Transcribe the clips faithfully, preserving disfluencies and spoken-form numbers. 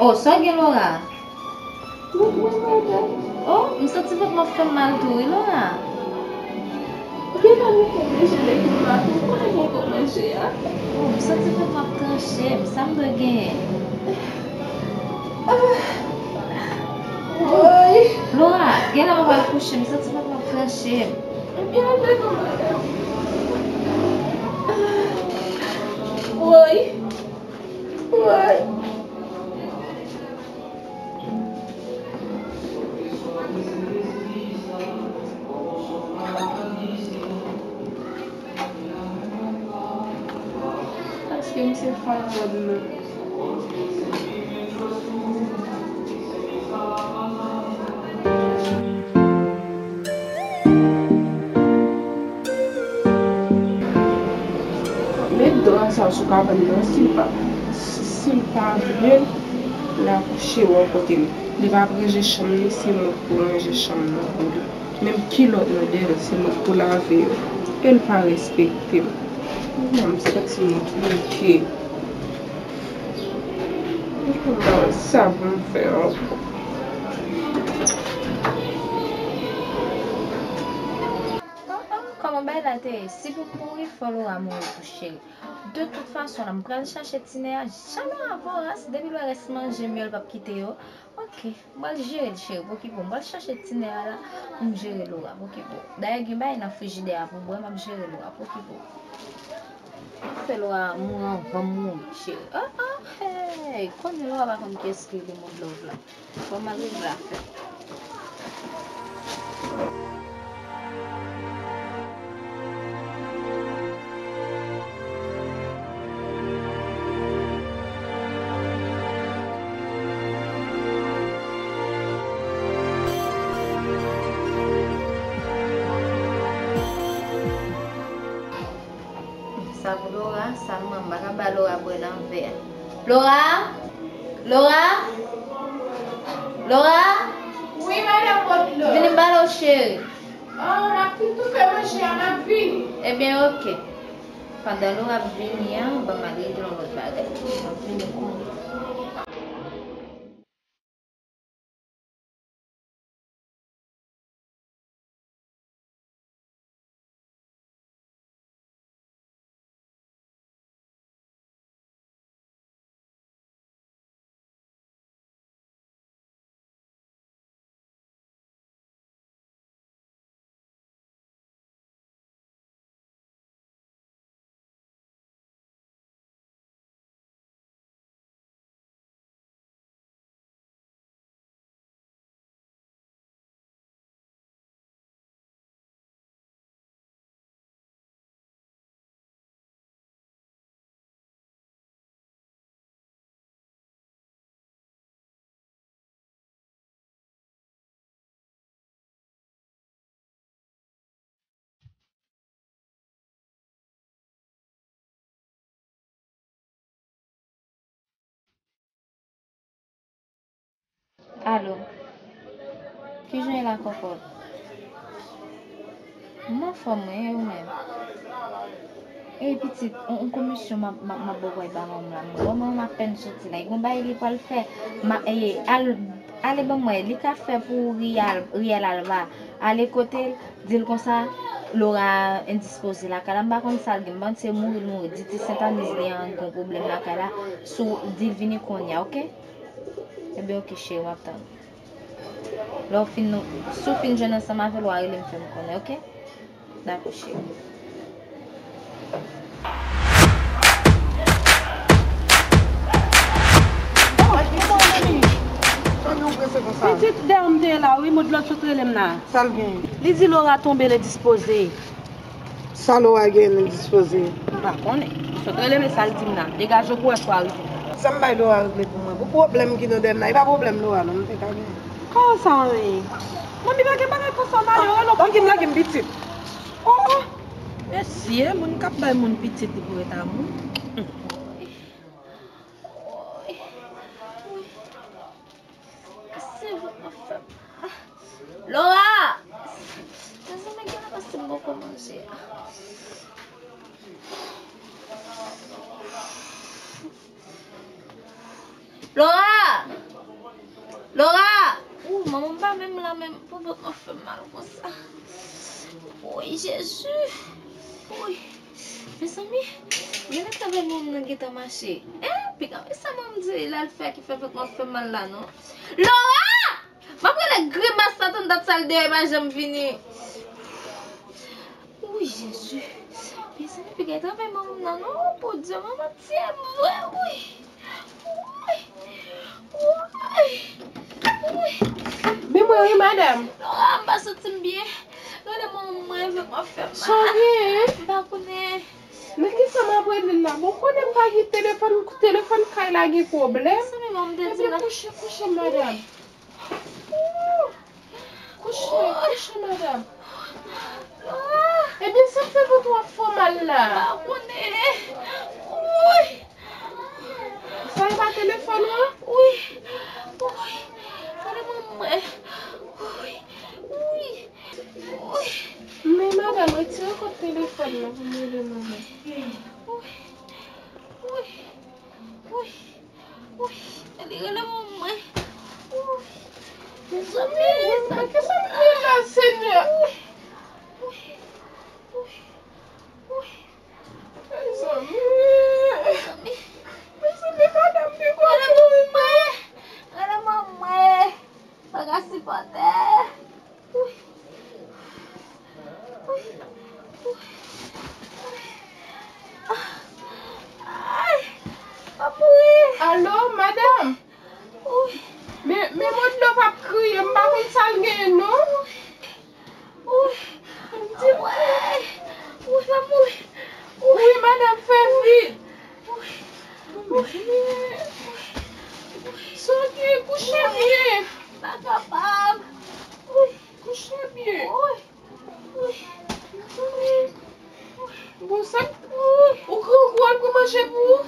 Oh, sa w gen, Laura? Mwen, mwen, mwen, mwen. Oh, m santi vant m ap fè m mal tou wi, Laura. Gen tan nou fè deje depi maten, ou konnen m poko manje a. Oh, m santi vant m ap tranche m, sa m dwe genyen? Ah. Woy. Laura, genlè m ap al kouche, m santi vant m ap tranche m. Ebyen, ale non, madanm. Woy. Woy. Paske misye fò nan lòd mwen. Met dra sa sou kabann nan, si l pa, si, si l pa vle, l a kouche bò kote m. Li p ap ranje chanm li, se mwen k pou ranje chanm nan pou li. Menm kilòt nan dèyè l, se mwen k pou lave yo. E l pa respekte m. Mwen menm, m santi m bloke. Mwen pa wè sa pou m fè ankò. Oh, oh, kòman bagay la te ye? Si pou m mouri, fò Laura mouri tou, cheri. De tout fason, la, m pral chache ti nè a. Jan Laura voras, depi l wè rès manje m yo, l p ap kite yo. Ok, m pral jere l, cheri, pokipo. M pral chache ti nè a la pou m jere Laura, pokipo. Dayè, gen bagay nan frijidè a pou bwè, m ap jere Laura, pokipo. M ap fè Laura mouri anvan m mouri, cheri. Ah, ah, hey! Konnen Laura pa konn kiyès ki Lemond Love la. Fò m al regle afè. Sa pou Laura, sa mwen, m pa ka ba Laura bwè nan vè. Laura? Laura? Laura? Wi, madanm Motlo. Vini m pale w, cheri. Oh, m ap fin tou fè manje a, m ap vini. Ebyen, oke. Pandan Laura ap vini an, ban m al regle yon lòt bagay. M ap vini kounye a. Alo. Kijan e la, kòkòt? M anfòm, wi, e ou menm? Ey, pitit, on, on komisyon m ap, m ap, m ap ba w pou al ba manman m la. Bon, manman m apèn soti la. E gon bagay li pral fè. Ma, e, al, ale ban m wè. Li ka fè pou Rial, Rial Alba. Ale kote l, di l konsa, Laura endispoze lakay la. M pa konn sa l gen. M panse se mouri l mouri. Di ti Sentaniz li an gon pwoblèm lakay la. Sou, di l vini kounye a, oke? Ebyen, oke, cheri, m ap tann. Lè w fin, si w fin jwenn ansanm avè l, w a rele m, fè m konnen, oke? Dakò, cheri. Pitit, dèyè w m te ye la, wi, Modlòd sot rele m la. Sa l genyen? Li di Laura tonbe, l endispoze. Sa Laura genyen endispoze? M pa konnen. Sot rele m e sa l di m la. Degaje w pou w wè sa w a rive. Sa m bay Laura regle pou mwen? Pou pwoblèm ki nan dèyè m nan, e pa pwoblèm Laura non, m te ka genyen. Kòman sa, wi? Manmi, pa gen bagay konsa, m ale, rele w. Ban m, ban m pitit. Oh, oh. Mesye, moun k ap bay moun pitit li pou ret a moun. Laura! Mezanmi, genlè paske m poko manje. Laura! Manman m pa menm la menm pou vant mwen fè m mal konsa. Woy, Jezi. Woy. Mezanmi, gade travay manman m nan gentan mache. Eh, piga, men sa manman m di l al fè ki fè vant mwen fè m mal la, non. Laura! M ap rele grimas la tann dat sa l dèyè pa janm vini. Wi, Jezi. Mezanmi, piga travay manman m nan, non. Bondye, manman tye m vre, wi. Wi. Wi. Wi. Byen mwen wi, madanm. Laura, m pa santi m byen. Gade manman m mwen vle m ap fè m mal. Sa w gen? M pa konnen. Men kisa m ap rele l la? Bon, konnen m pa gen telefòn, telefòn kay la gen pwoblèm. Sa men manman m te di m la. Ebyen, kouche, kouche, madanm. Kouche, kouche, madanm. Ebyen, sa k fè vant ou ap fè w mal la? M pa konnen. Woy! Sa e pa telefòn ou an? Wi. Woy. Gade manman mwen. Woy. Woy. Woy. Men madanm, retire kot telefòn nan pou m rele manman. Woy. Woy. Woy. Woy. Li rele manman mwen. Woy. Mezanmi, men kisa m gen la, Senyè? Woy. Woy. Woy. Woy. Mezanmi. Mezanmi. Mezanmi, madanm, li gade manman mwen. Gade manman mwen. Pa ka sipòte. Woy. Woy. Woy. Ay. M ap mouri. Alo, madanm? Woy. Men, men Modlo p ap kriye, m pa konn sa l genyen, non. Woy. Di woy. Woy, m ap mouri. Wi, madanm, fè vit. Woy. Woy. Sa w gen? Kouche byen. M pa kapab. Woy. Kouche byen. Woy. Woy. Woy. Bon, sa, ou grangou, al pran manje pou ou.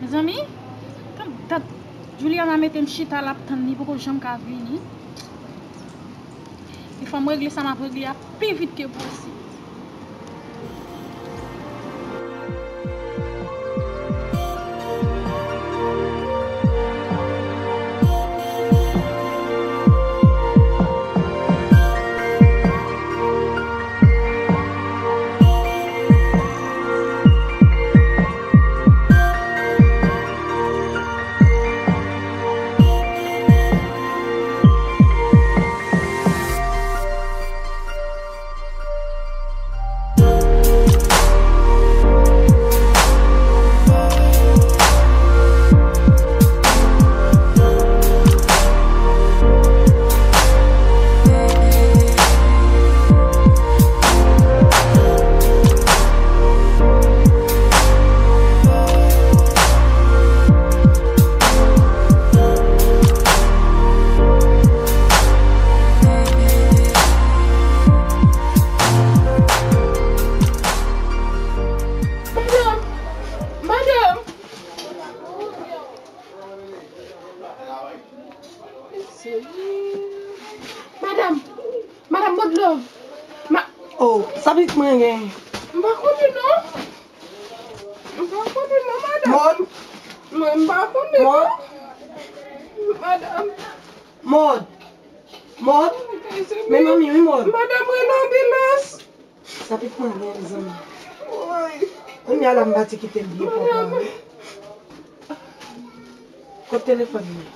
Mezanmi, gad, gad, Juliana mete m chita la ap tann li, poko janm ka vini. Li fè m regle sa m ap regle a pi vit ke posib. Madanm! Madanm! Madanm! Madanm Modlo! Ma-, oh, sa pitit mwen gen? M pa konnen non. M pa konnen non, madanm. Mod! Mwen, m pa konnen non. Mod! Madanm. Mod! Mod! Men manmi, wi, Mod. Madanm, rele anbilans. Sa pitit mwen gen, mezanmi. Woy. Kounye a la, m pati kite l byen pwòp la, wi. Kot telefòn mwen?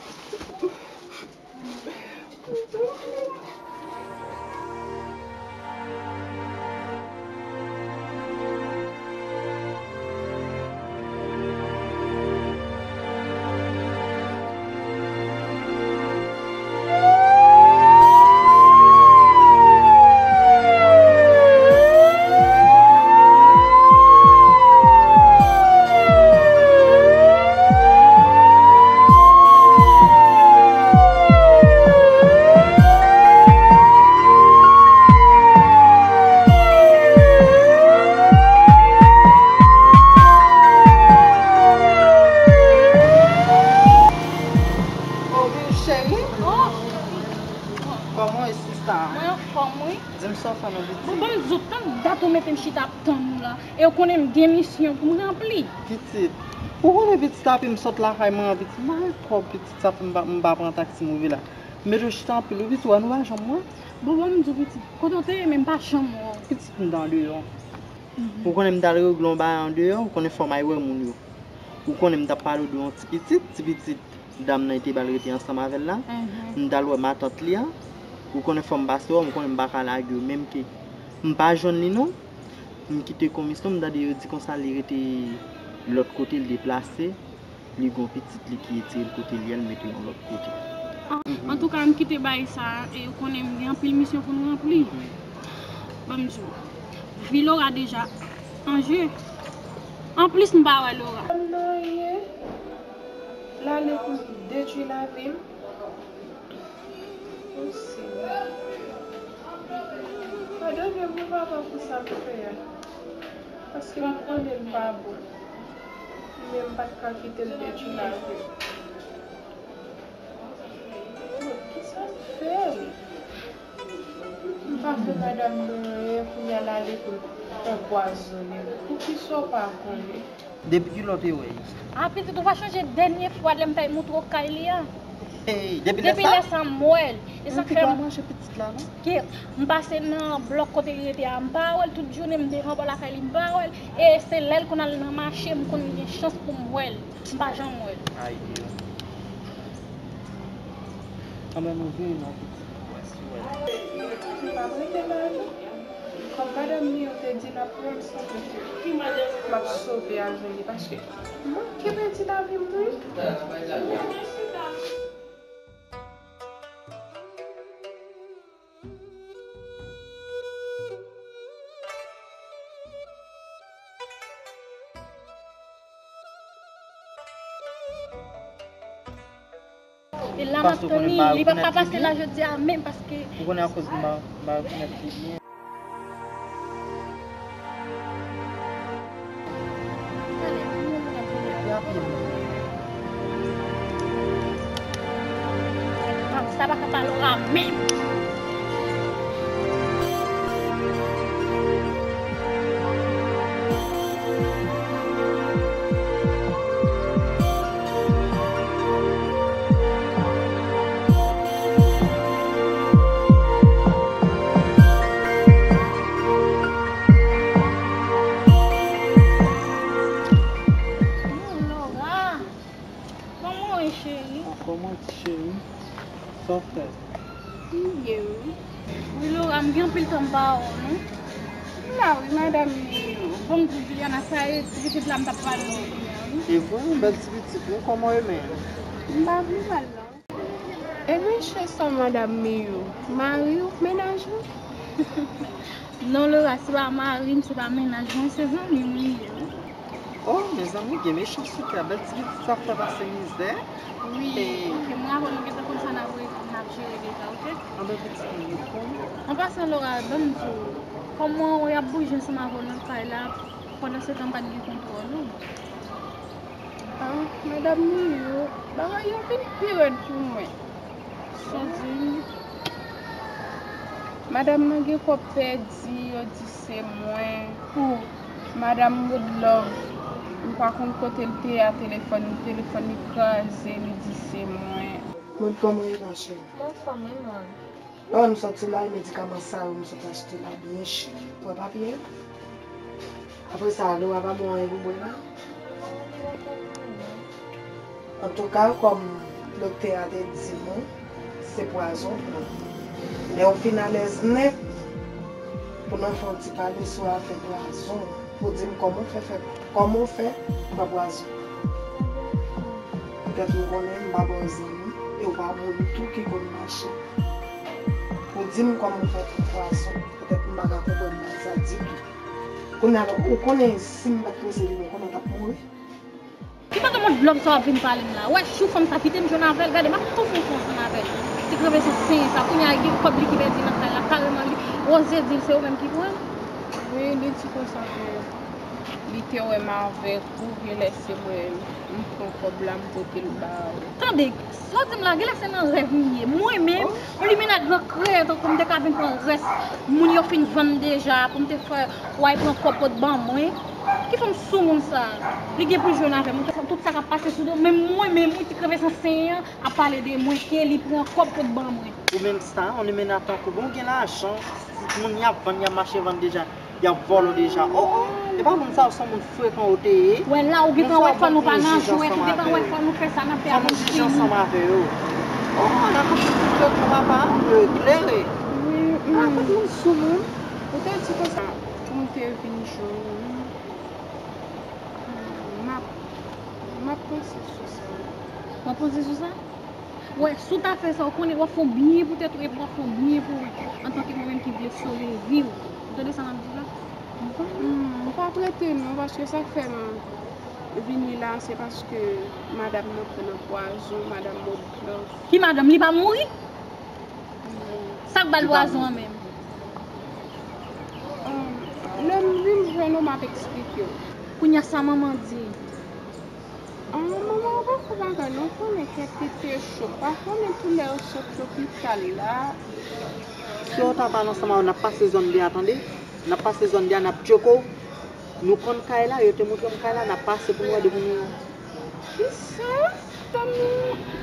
Sista, mwen anfòm, wi. Di m sa w fè non, pitit. Bon, ban m di w, tann dat ou mete m chita ap tann ou la. E w konnen m gen misyon pou m ranpli. Pitit, ou konnen pitit, api m sot lakay mwen an, pitit, m pa gen kòb, pitit, sa fè m pa, m pa pran taksi m rive la. M mete w chita anpil, wi, pitit, ou wè nou pa janm wè. Bon, ban m di w, pitit, kote w te ye, men m pa janm wè w. Pitit, m t andeyò. Ou konnen m t al regle yon bagay andeyò, ou konnen fò m al wè moun yo. Ou konnen m t ap pale w de yon ti pitit, ti pitit dam nan te ba l rete ansanm avè l la. M t al wè matant li a. Ou konnen fò m pase wè w, ou konnen m pa ka lage w, menm ke m pa jwenn li non. M kite komisyon, m tande yo di konsa li rete lòt kote, l deplase. Li gon pitit li ki retire l kote l ye a, l mete yon lòt kote. Antouka, ann kite bagay sa a, e ou konnen m gen anpil misyon pou n ranpli. Ban m di w, vi Laura deja an je. Anplis, m pa wè Laura. M nan anyen, l ale pou l detwi lavi m. O Senyè. Padone m wi, papa, pou sa m fè a. Paske m konnen l pa bon. Men m pa t ka kite l detwi lavi m. Kisa m fè? M pa fè madanm nan anyen, kounye a l ale pou l anpwazonnen m. Poukisa w pa konnen? Depi kilè w te wè l? A, pitit, ou pa chonje dènye fwa lè m t al montre w kay li a? Hey, depi lè sa? Depi lè sa, m wè l. E sa k fè m. Ou mache pitit la, non? Ki, m pase nan blòk kote li rete a, m pa wè l. Tout jounen, m devan bò lakay li, m pa wè l. E se lè l konn al nan mache, m konn gen chans pou m wè l. M pa janm wè l. Ayi. Anben, nou veye non, pitit, pou wè si w wè l. M p ap rete la, non. Kòm madanm Miyo te di l ap pran m sanble ke m ap sove al jwenn li, paske m manke pèdi lavi m wi. E la m ap tann li, li p ap ka pase la jodi a menm paske. Ou konnen akoz m pa, m pa rekonèt li byen. Sa pa ka pale w a menm. Kòman w ye, cheri? An fòm wi, ti cheri. Sa w fè? M byen wi. Wi, Laura, m gen anpil tan m pa wè w, non. M la wi, madanm Miyo. Bon, m di Juliana, sa e ti pitit la m t ap pale w de li a, wi. E vre, yon bèl ti pitit, wi, kòman w ye menm? M pa vle mal, non. E mesye sa w, madanm Miyo, mari w, mennaj ou? Non, Laura, se pa mari m, se pa mennaj mwen, se zanmi m li ye, wi. Oh, mezanmi, gen mechanste, bèl ti pitit sa ap fè pase mizè. Wi, oke, mwen avè w nou gentan konn sa n ap re-, n ap jere deja, oke? Anben pitit mwen, nou konn. An pasan, Laura, ban m di w, kòman w ap bouje ansanm avè w nan kay la, pandan se tan m pa t gen kontwòl ou? Ah, madanm Miyo, bagay yo vin pi rèd pou mwen. Sa w di? Madanm nan gen kòb pèdi, yo di se mwen. Oh. Madanm Good Love, m pa konn kote l te a, telefòn, telefòn li kraze, li di se mwen. Good, kòman w ye, ma cheri? M anfòm, wi, mwen. Lè w wè m sòti la, e medikaman sa yo m sot achte la byen chè. Pran papye. Apre sa, Laura pa ba w anyen pou bwè la? Antouka, kòm doktè a te di nou, se pwazon w pran. Lè w fin alèz nèt, pou n fè yon ti pale sou afè pwazon, pou di m kòman w fè, fè, kòman w fè pran pwazon. Petèt m konnen m pa ba w zanmi, e w pa moun tou ki konn mache. Ou di m kòman w fè pran pwazon, petèt m pa ka konprann mal sa ditou. Kounye a la, ou konnen si m pa t prese vini, konnen w t ap mouri? Ki kote mond lòm sa w ap vin pale m la? Wè, chou fanm sa kite m jwenn avè l, gade, m ap tou fè yon fè ansanm avè l. Ti grenn mesye senyen sa, kounye a gen kòb li ki pèdi nan kay la, kareman li oze di l se ou menm ki pran l. Wi, li di konsa vre. Li te wè m avèk ou, genlè se mwen, m pran kòb la, m pote l ba ou. Tande, sa w di m la, genlè se nan rèv m ye. Mwen menm, yon limena gran kreyè tankou m te ka vin pran rès moun yo fin vann deja, pou m te fè w al pran kòb pou t ban mwen. Ki fanm soumoun sa? Li gen pou l jwenn avè m. Tout sa k ap pase sou do, menm mwen menm, wi, ti kreve san senyen an ap pale de mwen, ke li pran kòb pou t ban mwen. Ou menm sa, yon limena tankou bon, gen lajan, moun y ap vann, y ap mache vann deja. Y ap vòlò deja. Oh, oh. E pa moun sa yo se moun frekan yo te ye. Wè la, ou gentan wè fò nou pa nan jwèt, ou gentan wè fò nou fè sa n ap fè avèk fi nou. Fò nou jije ansanm avè yo. Oh, n ap konprann tout lòt jou papa, yo eklere. Wi, wi. Ah, tout moun sou moun. Ou te di konsa, pou m te vin jwenn ou, m ap, m ap panse sou sa. W ap panse sou sa? Wè, si w ta fè sa, ou konnen w ap fè yon byen pou tèt ou epi w ap fè yon byen pou mwen, antanke mwen menm ki vle sove vi w. Ou tande sa m ap di w la? M pa, m pa prete non, paske sa k fè m vini la, se paske madanm nan pran nan pwazon, madanm Modlove. Ki madanm? Li pa mouri? Sa k ba l pwazon an menm? Lè m vin jwenn ou, m ap eksplike w. Kounye a sa manman di? Ah, manman, ou pa fè bagay non, konnen kèk li te cho. Pa konnen tou lè yo sot lopital la. Si yo ta pale ansanm avè w, n ap pase zòn de a, tande? N ap pase zòn de a, n ap tcheke w. Nou konn kay la, yo te montre m kay la, n ap pase pou n wè depi nou. Kisa? Tanmi,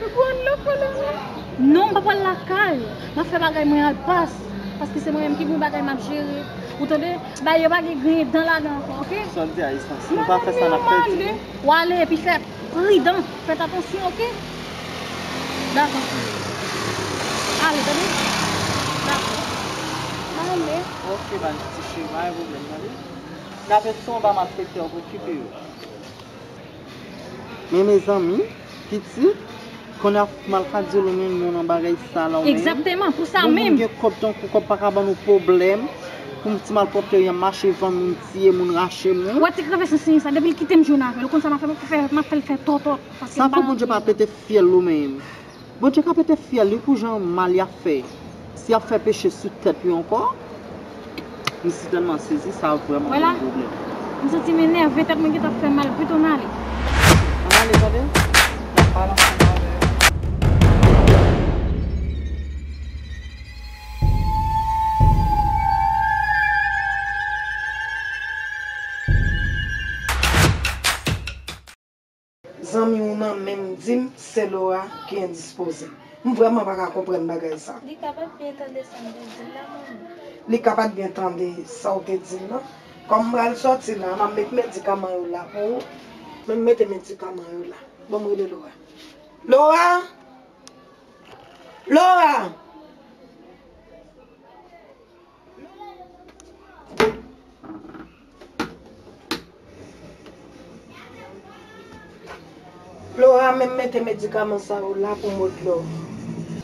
ou pral lakay ou? Non, m pa pral lakay. M ap fè bagay mwen al pas. Paske se mwen menm ki gen bagay m ap jere. Ou tande? Bay yo pa gen griyen dan ladan ankò, oke? Sa w di a, Isansi? Nou pa fè sa, n ap pèdi. W ale epi fè pridan. Fèt atansyon, oke? Dakò, cheri. Ale, tande? Dakò. Ale. Oke, baz, ti cheri, pa gen pwoblèm, tande? N ap ede w anba malfektè, w okipe yo. Men mezanmi, pitit, kounye a Malka di w li menm nou nan bagay sa la w menm. Egzakteman, pou sa menm. Bon, moun gen kòb tankou kòb pa ka ban nou pwoblèm. Pou m ti malpwòpte, y ap mache vann moun, tiye moun, rache moun. Wè ti kreve san senyen sa, depi l kite m jwenn avè l, ou konn sa m ap fè, m ap fè, m ap fè l fè tòtòt. Paske m pa nan. Sa fò Bondye pa pete fyèl ou menm. Bondye ka pete fyèl li pou jan mal y ap fè. Si y ap fè peche sou tèt yo ankò, m sitèlman sezi, sa vrèman yon pwoblèm. M santi m enève, tèt mwen gentan fè mal, pito n ale. Ann ale, tande? N ap pale ansanm avè yo. Zanmi w nan men m di m se Laura ki endispoze. M vrèman pa ka konprann bagay sa. Li ka pa t byen tande sa m te di l la, manmi. Li ka pa t byen tande sa w te di l lan. Kòm m pral sòti la, m ap met medikaman yo la pou ou. Men m mete medikaman yo la. Ban m rele Laura. Laura! Laura! Laura, men m mete medikaman sa yo la pou Modlove.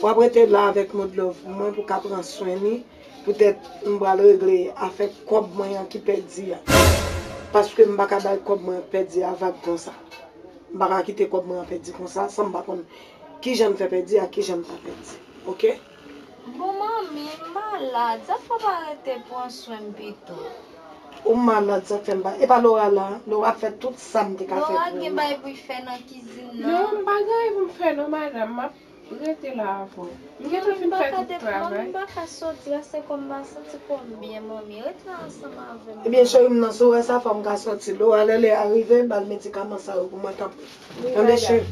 W ap rete la avèk Modlove pou mwen pou w ka pran swen li. Poutèt m pral regle afè kòb mwen an ki pèdi a. Paske m pa ka bay kòb mwen an pèdi a vag konsa. M pa ka kite kòb mwen an pèdi konsa san m pa konn kijan m fè pèdi ak kijan m pa pèdi. Oke? Bon, manmi, m malad. Sa fè w pa rete pran swen m pito? Ou malad, sa fè m pa. E pa Laura la. Laura fè tout sa m te ka fè pou ou. Laura gen bagay pou l fè nan kizin nan. Non, m pa gen anyen pou m fè non, madanm. M ap rete la avè w. M gentan fin fè tout travay. Manmi, m pa ka soti la, se kòm m pa santi kò m byen, manmi. Rete la ansanm avè m. Ebyen, cheri m nan, si w wè sa, fò m ka soti. Laura, lè lè a rive, ba l medikaman sa yo pou mwen, tanpri. Tande, cheri.